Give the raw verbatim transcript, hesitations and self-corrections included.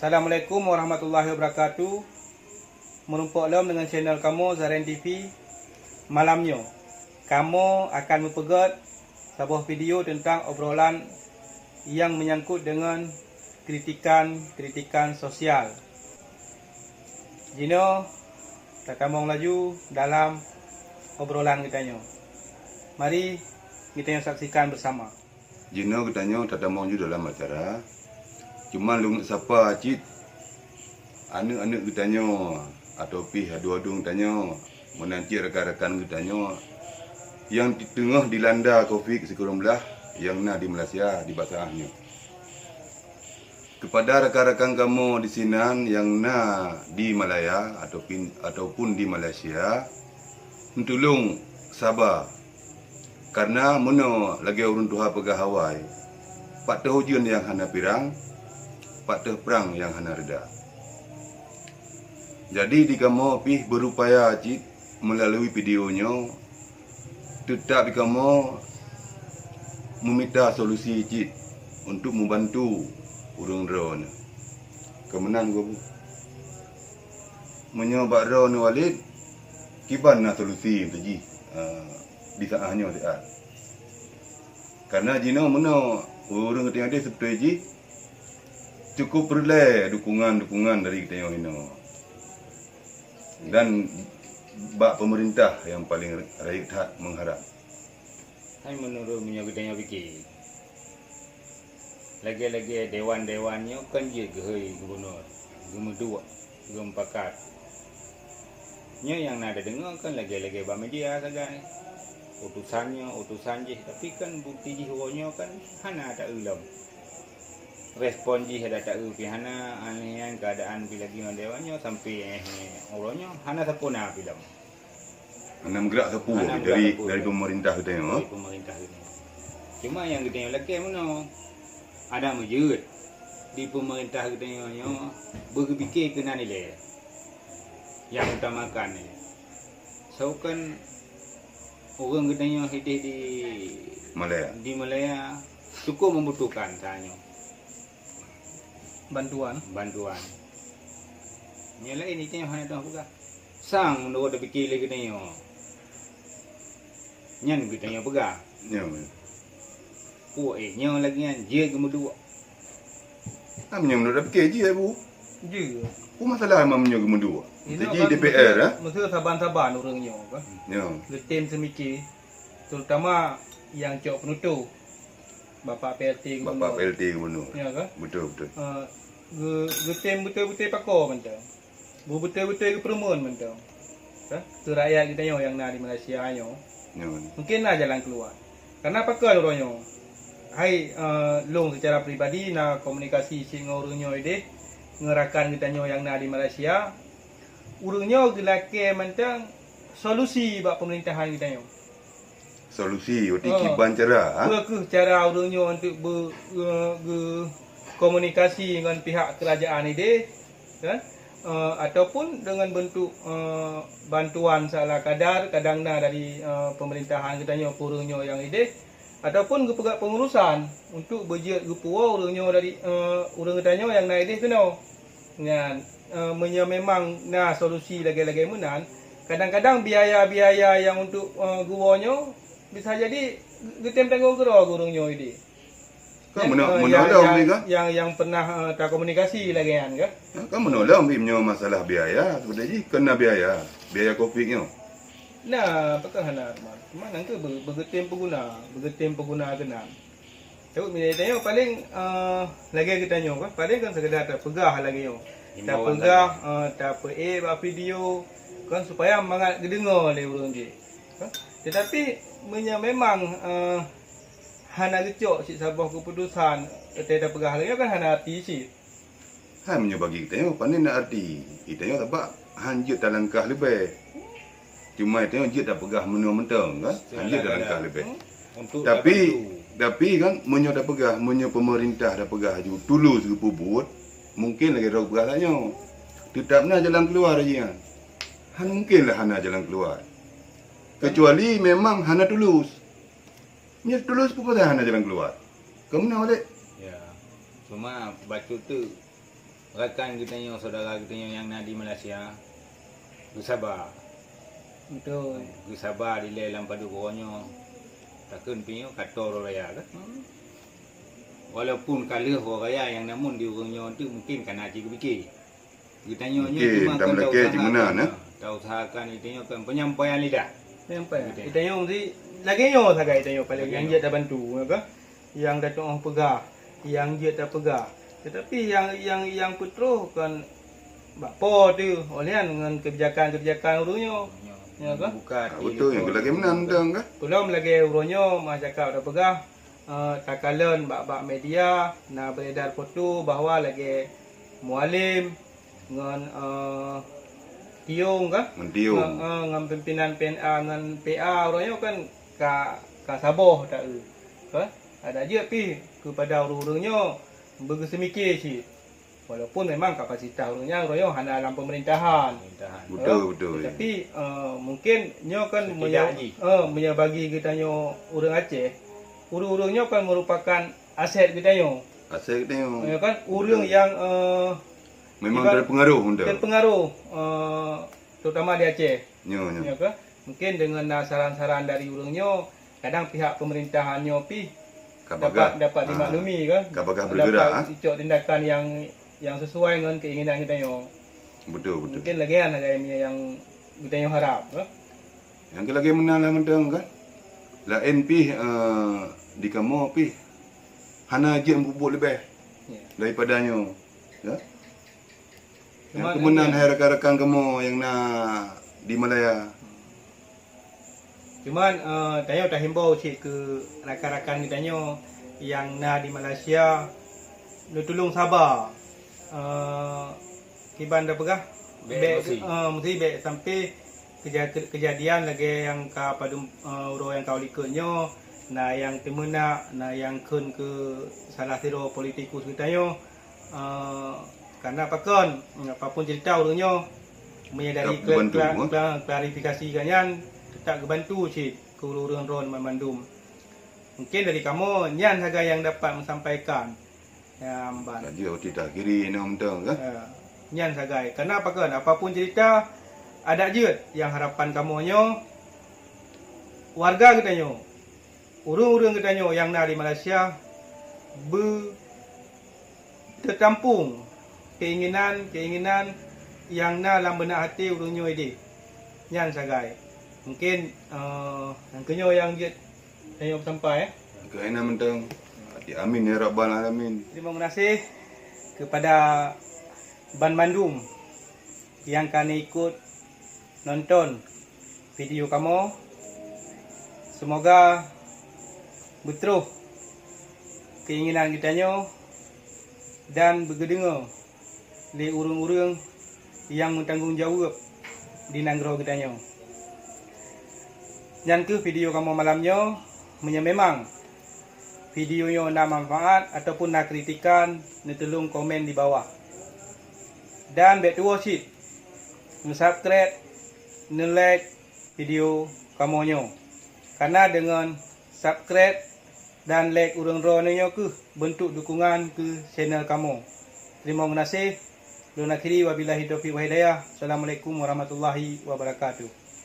Assalamualaikum warahmatullahi wabarakatuh. Meurumpok lom deungon channel kamoe Zaren T V. Malam nyoe kamoe akan meupeugét saboh video teuntang obrolan nyang meunyangkot deungon kritikan-kritikan sosial. Jinoe tatamong laju dalam obrolan geutanyoe. Mari geutanyoe saksikan beusama. Jinoe geutanyoe tatamong ju dalam acara. Cuma lôn sapa cit aneuëk-aneuëk geutanyoe atau pih aduen-aduen geutanyoe, meunan cit rakan-rakan geutanyoe nyang teungoh dilanda covid sikureueng blah nyang na di Malaysia di bak saat nyoe. Kepada rakan-rakan kamoe di sinan nyang na di Malaya ataupun, ataupun di Malaysia, neutulông saba. Karena meunoe lagée ureuëng tuha peugah awai, "Pat teuh ujeuen nyang hana pirang, pat teuh prang nyang hana reda." Jadi di kamoe pih beurupaya cit meulalu video nyoe, teutab di kamoe meumita solusi cit untuk meubantu ureuëng droeneueh. Keumeunang gob. Meunyoe bak droeneueh Walid, kiban na solusi untuk jih, eh, di saat nyoe siat. Karena jinoe meunoe ureuëng geutanyoe deh seutôi jih cukup peureulée dukungan-dukungan dari geutanyoe inoe. Dan bak pemerintah nyang paleng rayeuk that meuharab. Hai meunurot meunyoe geutanyoe pike, lagée-lagée dewan-dewan nyoe kan jeuet geuhôi gubunur, geumeuduek, geumupakat. Nyoe nyang na tadeungoe kan lagée-lagée bak media sagai. Utosan nyoe, utosan jih, tapi kan bukti jih uroe nyoe kan hana taeu lom. Respon jih hana taeu pih hana, aneh nyan keuadaan pih lagi ngon dewan nyoe sampai, eh, uroe nyoe hana sapeue na pih lom. Hana meugerak sapeue dari, dari pemerintah geutanyoe. Dari pemerintah geutanyoe. Cuma nyang geutanyoe lakée meunoe, ada meujeuet di pemerintah geutanyoe nyoe beugeupike keunan ilée. Nyang utamakan ilée. Soe kan ureuëng geutanyoe hideh di Malaya. Di Malaya cukup membutuhkan tanyoe. Bantuan. Bantuan. Nyang laén itu nyang hana teupeugah. Sang meunurot tapike lé geutanyoe. Nyan geutanyoe peugah. Nyoe. Puih, eh, nyoe lagée nyan jeuet geumeuduek. Ah, meunyoe meunurot tapike jeuet, Bu. Jeuet. Peue masalah meunyoe geumeuduek? Jadi D P R, eh? Meusti saban-saban ureuëng nyoe kan. Nyoe. Geutem seumike, terutama nyang cok penutoh. Bapak P L T Gubernur. Bapak P L T Gubernur. Ya kan? Betul, betul. Eh, geu-, geutem beutôi-beutôi pakoe mantong. Geu-, beutôi-beutôi geupeureumeun mantong. Kan? Keu rakyat geutanyoe nyang na di Malaysia nyoe. Ya, betul. Mungkin na jalan keuluwa. Karena pakon uroe nyoe? Hai, eh, lôn secara pribadi na komunikasi cit ngon ureuëng nyoe ideh, ngon rakan geutanyoe nyang na di Malaysia. Ureuëng nyoe geulakée mantong solusi bak peumerintahan geutanyoe. Solusi, berarti kiban cara, ha? Peue kheueh cara ureuëng nyoe untuk be-, eh, geukomunikasi ngon pihak kerajaan ideh, kan? Eh, ataupun dengan bentuk, eh, bantuan seala kadar, kadang na dari, eh, pemerintahan geutanyoe keu ureuëng nyoe nyang ideh, ataupun geupeugah pengurusan untuk beujeuet geupuwoe ureuëng nyoe dari, eh, ureuëng geutanyoe nyang na ideh keunoe. Nyan, eh, meunyoe memang na solusi lagée-lagée meunan, kadang-kadang biaya-biaya nyang untuk, eh, geuwoe nyoe bisa jadi geutem tanggong keudroe ureuëng nyoe ideh. Kan meunoe, eh, meunoe nyang, lom nyang, ni kan? Nyang, nyang pernah, eh, takomunikasi lagée nyan kan? Kan meunoe lom meunyoe masalah biaya, sebenarnya jih kena biaya, biaya covid nyoe. Nah, pakon hana, teuma, teuma nyan keuh beu-, beugeutem peuguna, beugeutem peuguna keunan. Tapi meunyoe tanyoe paleng, eh, lagée geutanyoe kan, paleng kan sekedar tapeugah lagée nyoe. Himbauan tapeugah, saja. Eh, tapeuék bak video kan supaya mangat geudeungoe lé ureuëng jih. Kan? Tetapi meunyoe memang, eh, hana geucok cit saboh keuputusan, teuka tapeugah lagée nyoe kan hana arti cit. Hai meunyoe bagi geutanyoe, pane na arti. Geutanyoe sabab han jeuet talangkah leubeh. Cuma geutanyoe jeuet tapeugah meunoe mantong kan? Han jeuet talangkah leubeh. Tapi, tapi kan meunyoe tapeugah, meunyoe pemerintah tapeugah aju tulus geupeubuet, mungkin lagée droe peugah lagée nyoe. Teutab na jalan keuluwa jih nyan. Han mungkin lah hana jalan keuluwa. Kecuali memang hana tulus. Meunyoe tulus peue pasai hana jalan keuluwa. Keumeunang dek? Ya. Cuma bacut tu Rakan geutanyoe, saudara geutanyoe nyang na di Malaysia, beusaba. Betul. Beusaba dilèe lam padub uroe nyoe. Takheun pih nyoe kato uroe raya kan. Walaupun ka lheueh uroe raya nyang namun di ureueng nyoe tu mungkin ka na cit geupike. Geutanyoe nyoe mungkin cuma kon tameulakèe cit meunan, eh? Tausahakan geutanyoe kan penyampaian lidah. Penyampaian. Geutanyoe mesti lagèe nyoe sagai geutanyoe paling nyang jeuet tabantu, ya kan? Nyang tatu'oh peugah, nyang jeuet tapeugah. Tetapi nyang, nyang, nyang peutroh kon bak po teuh, oh lheueh nyan ngon keubijakan-keubijakan ureueng nyoe. Ya kan? Beutôi, nyang lagèe meunan mantong kan? Peulom lagèe uroe nyoe masyarakat tapeugah, eh, takalon bak, bak media na beredar foto bahwa lagèe Mualem ngon, eh, Tiong kan? Ngon Tiong. Ngon, eh, ngon pimpinan P N A ngon P A uroe nyoe kan ka, ka saboh ta-eu. Kan? Adak jeuet pih keupada ureueng-ureueng nyoe beugeuseumiké cit. Walaupun memang kapasitas ureueng nyan uroe nyoe hana lam pemerintahan. Pemerintahan. Betul, betul. Tapi, eh, mungkin nyoe kan meunyoe, eh, meunyoe bagi geutanyoe ureueng Aceh, ureueng-ureueng nyoe kan merupakan aset geutanyoe. Aset geutanyoe. Ya kan? Ureueng nyang, eh, memang terpengaruh, terpengaruh, eh, terutama di Aceh. Nyoe, nyoe. Ya kan? Mungkin deungon na saran-saran dari ureueng nyoe, kadang pihak pemerintahan nyoe pih dapat, dapat dimaklumi kan? Ka bagah bergerak, dapat icok tindakan nyang, nyang sesuai ngon keinginan geutanyoe. Betul, betul. Mungkin lagèe nyan lagèe nyang geutanyoe harap kan? Nyang lagèe meunan lah mantong kan? Laén pih, eh, di kamoe pih hana jeuet meubuet leubeh daripada nyoe. Ya? Nyang keuh meunan hai rakan-rakan kamoe nyang na di Malaya. Cuman, eh, tanyoe tahimbau cit keu rakan-rakan geutanyoe nyang na di Malaysia, neutulông saba. Eh, kiban tapeugah, bèk, eh, meusti bèk sampai keja-, kejadian lagèe nyang ka padum, eh, uroe nyang ka likot nyoe, na nyang teumeunak, na nyang kheun keu salah sidroe politikus geutanyoe. Eh, karena pakon, apapun cerita ureueng nyoe, meunyoe dari kla-, kla-, klarifikasi geuh nyan, teutap geubantu cit keu ureueng-ureueng droen banmandum. Mungkin dari kamoe nyan sagai nyang dapat meusampaikan. Ya, mban. Ka jeuet uti takhiri nyoe mantong kan? Ya, nyan sagai. Karena pakon, apapun cerita, adak jeuet nyang harapan kamoe nyoe, warga geutanyoe, ureueng-ureueng geutanyoe nyang na di Malaysia beu teutampung keinginan-keinginan nyang na lam beunak até ureueng nyoe idéh. Nyan sagai. Mungkin, eh, nyang keunyoe nyang jeuet tanyoe peusampai, eh. Keu inan mantong. Amin ya rabbal alamin. Terima kasih kepada banmandum nyang ka ikut nonton video kamoe. Semoga beutroh keinginan geutanyoe dan beugeudeungoe lé ureueng-ureueng nyang meutanggong jaweueb di nanggroe geutanyoe. Nyan keuh video kamoe malam nyoe. Meunyoe memang video nyoe na manfaat ataupun na kritikan, neutulông komen di bawah. Dan bèk tuwoe cit neusubscribe, neulike video kamoe nyoe. Karena deungon subscribe dan like ureueng droeneuh nyoe keuh beuntuk dukungan keu channel kamoe. Teurimong geunaséh. Lôn akhiri, wabillahi taufiq wal hidayah. Assalamualaikum warahmatullahi wabarakatuh.